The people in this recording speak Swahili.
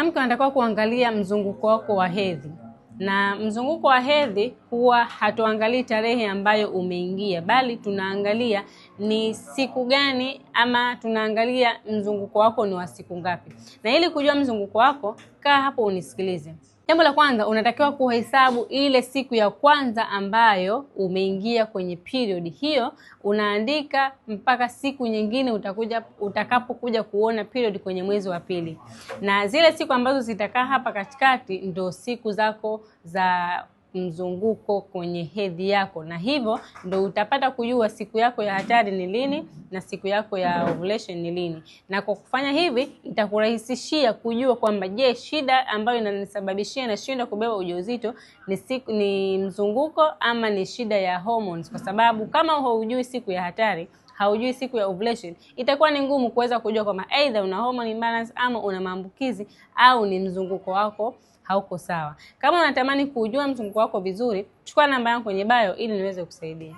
Mwanamke anatakiwa kuangalia mzunguko wako wa hedhi, na mzunguko wa hedhi huwa hatuangalii tarehe ambayo umeingia, bali tunaangalia ni siku gani, ama tunaangalia mzunguko wako ni wa siku ngapi. Na ili kujua mzunguko wako, kaa hapo unisikilize. Jambo la kwanza, unatakiwa kuhesabu ile siku ya kwanza ambayo umeingia kwenye period hiyo, unaandika mpaka siku nyingine utakuja utakapokuja kuona period kwenye mwezi wa pili, na zile siku ambazo zitakaa hapa katikati ndo siku zako za mzunguko kwenye hedhi yako, na hivyo ndo utapata kujua siku yako ya hatari ni lini na siku yako ya ovulation ni lini. Na kwa kufanya hivi itakurahisishia kujua kwamba je, shida ambayo inanisababishia nashindwa kubeba ujauzito ni siku, ni mzunguko ama ni shida ya hormones, kwa sababu kama haujui siku ya hatari, haujui siku ya ovulation, itakuwa ni ngumu kuweza kujua kwamba either una hormone imbalance ama una maambukizi au ni mzunguko wako hauko sawa. Kama unatamani kujua mzunguko wako vizuri, chukua namba yangu kwenye bio ili niweze kusaidia.